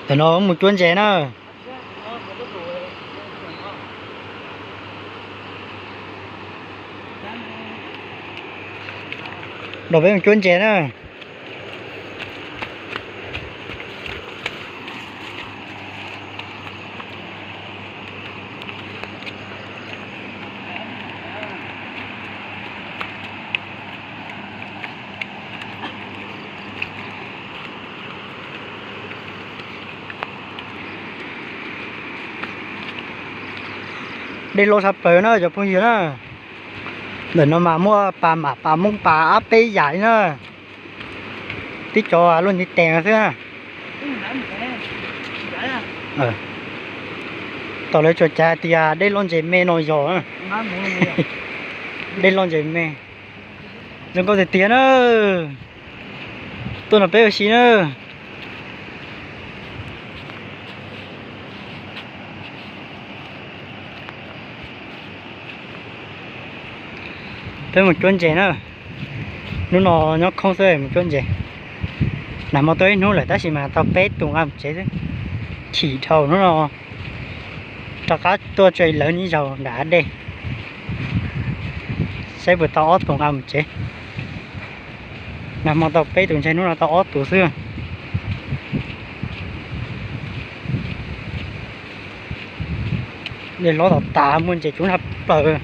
Tam no mus cuab ntses na. Los peb mus cuab ntses na. Dej loj tshaj plaws na cov phooj ywg na. Ntawm no mas muaj pas mam pas moob pas ab peb yam li na. Tib cov luaj ntiv tes no xwb na. Tom lawv tsuas cav tias dej loj ntses me no yog. Dej loj ntses me. Zoo nkauj tiag tiag na. Tuaj nrog peb ua si na. Peb mus cuab ntses na. Hnub no nyob khoob xwb mus cuab ntses. Nag hmo tuaj ib hnub lawm tab sis mas tau peb tus nqa mus tsev xwb. Chim dhau hnub no. Rov qab tuaj tso lawv ib zaug nram hav dej, saib puas tau ob tug nqa mus tsev. Nag hmo tau peb tus, ntshe hnub no tau ob tus xwb. Dej loj tas tas, muaj ntses coob tshaj plaws.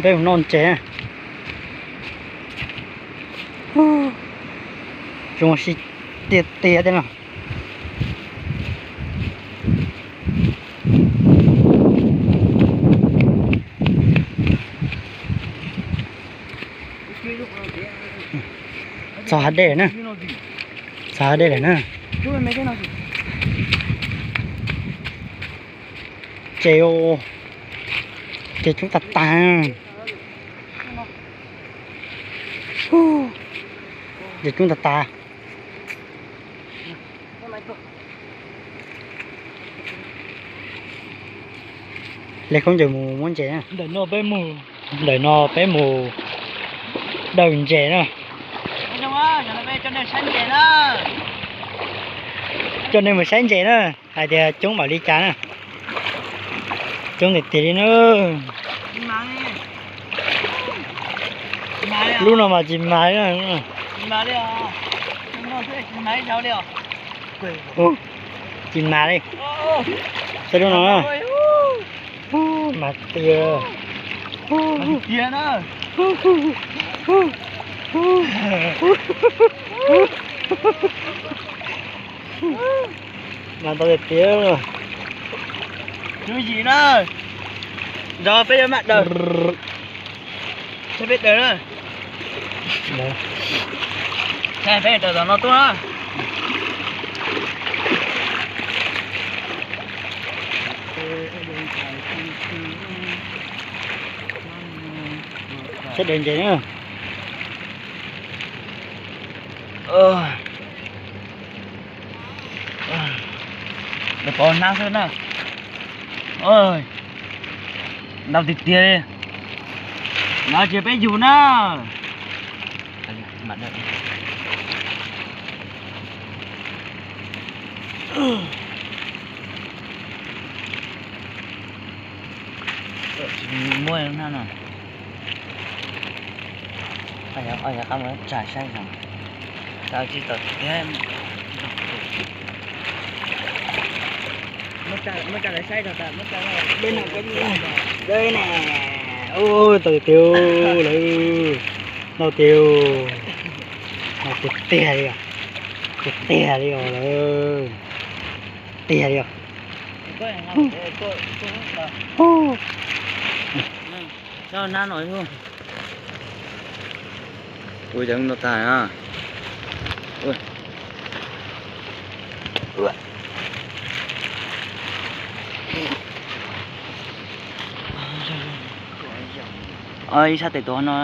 Peb mus noj ntses. Zoo si tiag tiag tej no. Txog hav dej lawm na. Txog hav dej lawm na. Ces, ces coob tas tas. Ces coob tas tas. Li khaub ncaws mus muab ntses. Ntawm no peb mus daws ntses na. Coj nej mus saib ntses na, hais tias coob npaum li cas na. Coob tiag tiag li na. Lub no mas tsis mas li. Tsis mas li. Saib lub no na. Mas tiag. Mas ntau tiag tiag. Tswv yim na, nrog peb yuav maj daws. Saib peb daws na. Saib peb daws tom no tuaj na. Saib daws ntses na. Daws pov hnab xwb na. Ntau tiag tiag li. No ces peb yug na. Tsis muaj hnab no. Ob yog qab mus tsa saib no. Tsa tsis tau tiag. Dej na, ua tau tiag tiag lawm. No tiag, no tiag tiag li os. Tiag tiag li os lawm. Tiag li os. Ua yeev no tag na. Ib sab tes tuav no.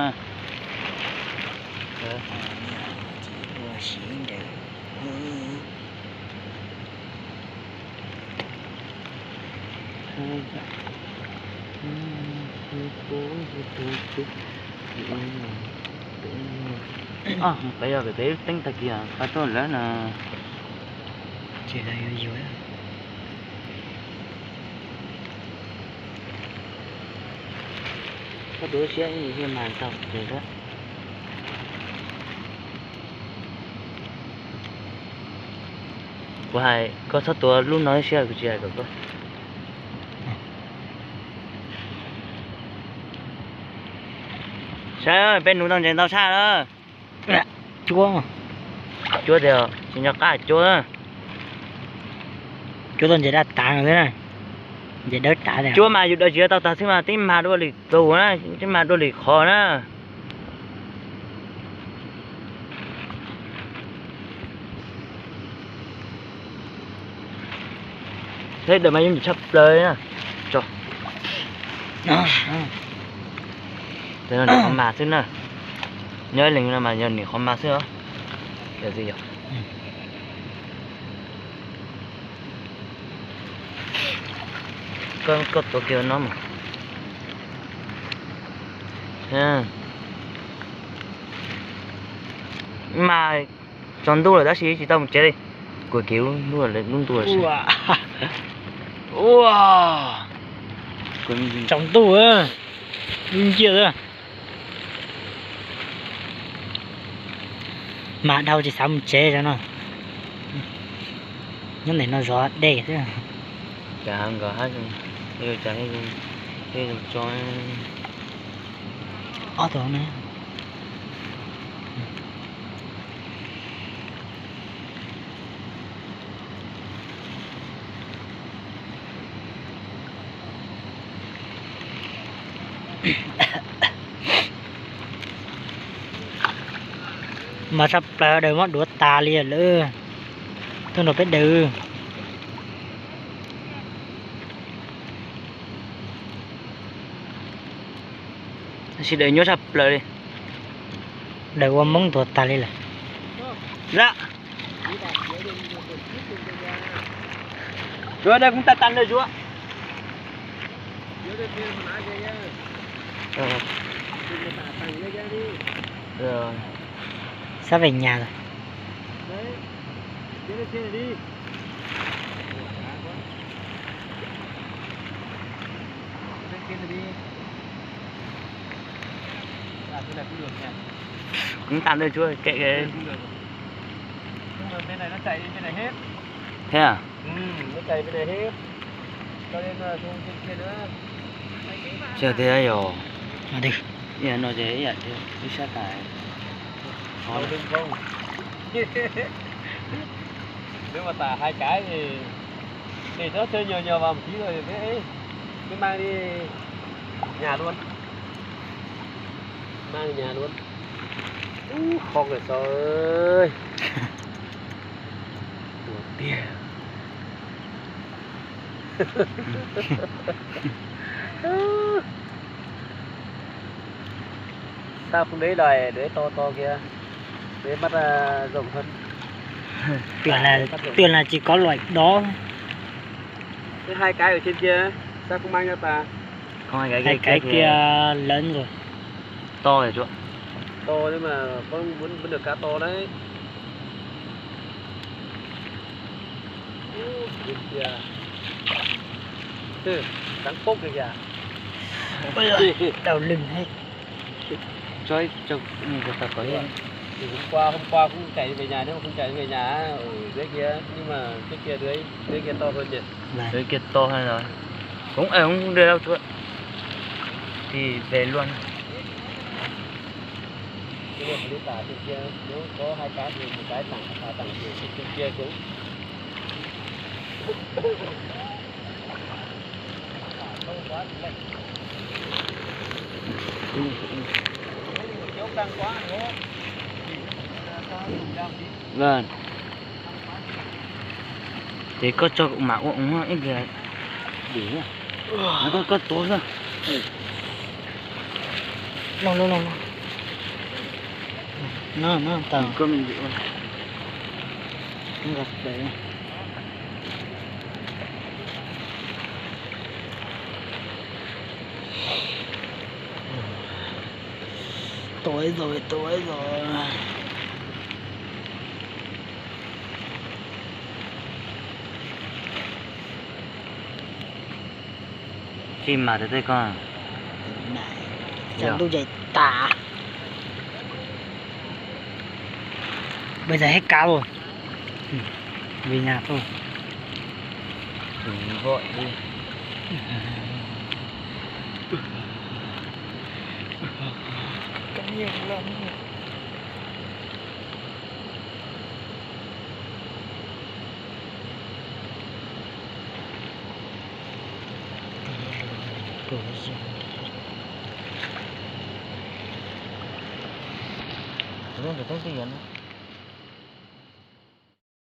Peb yog peb teeb tag kis pab tuaj lawm no. Ces lawv yuav yuav. Koj tu siab ib mas tau ces. Kuv hais koj txhob tuav lub no siab, kuv tsis hais kom koj. Saib, peb nuv tau ntses ntau tshaj na. Cuab, cuab tiag, tsis nco qab cuab. Cuab tau ntses daj tav no xwb na. Ntses dawb tav tiag. Cuab mas yus daws tsis tau tag xwb mas twb mag dua lwm tus na, twb mag dua lwm qhov na. Teb daws mas yeej tshaj plaws na. Tso. Nim qhov mas xwb na. Nyob ib leeg no mas yog nim qhov mas xwb os. Koj tuav kiag no mas. Mas tsaus ntuj lawm tab sis tsis tau mus tsev li. Kuv kiv lub ntuj lawm. Ua, tsaus ntuj, lub nciaj xwb. Mas dhau tsis xav mus tsev no. Nyob ntawm no zov dej xwb. Cas nkaus hab, cas tso ob tug ne. Mas tshaj plaws daws muab duav tas li lawm. Tuaj nrog peb daws. Tab sis daws nyuaj tshaj plaws li. Daws ua moob ntuag tag li lawm. Zuag, daws kuv tag tag lawm Zuag. Sab về nhà rồi. Cũng tạm được chú ơi, kệ kệ. Thế à? Sao thế yog? Ib yam no ces ib yam thiab, ib sab tas. Nếu mà tải hai cái thì để nó chơi nhiều nhiều vào một tí rồi biết, cứ mang đi nhà luôn. Mang đi nhà luôn. Ú, khôn rồi sao ơi. Tua tiag. Sao không để đòi để to to kia. Để bắt à, rộng hơn. Tưởng là, tưởng là chỉ có loại đó. Thế hai cái ở trên kia, sao không mang cho ta? Không, hai cái kia, hai cái kia, kia lớn rồi. To rồi chú ạ. To nhưng mà có muốn, vẫn được cá to đấy. Ú, bên kia. Cắn phốc kìa kìa. Ôi giời, đau lưng thế. Cho, cho, ừ, cho tao có. Thì hôm qua, hôm qua cũng chạy về nhà, nếu mà không chạy về nhà, ở dưới kia, nhưng mà trước kia dưới, dưới kia to hơn nhỉ? Vâng. Dưới kia to hơn rồi. Cũng, ờ, không được đâu chú ạ. Thì về luôn. Cái này phải đi tả trên kia, nếu có hai cái thì một cái tặng, à, tặng thì trên kia cũng. Vâng. Ces koj tso kuv mam ua ib pliag. Koj, koj tuav xwb. No, no, no, no. No, no, tau. Koj me ntsis ua. Nqa pem. Tua ib zaug, tua ib zaug. Tsis mas tus tej ko. Ntuj ces tas. Bây giờ hết cá rồi. Về nhà thôi. Gọi đi. Có nhiều lắm. Tus no twb twb yuav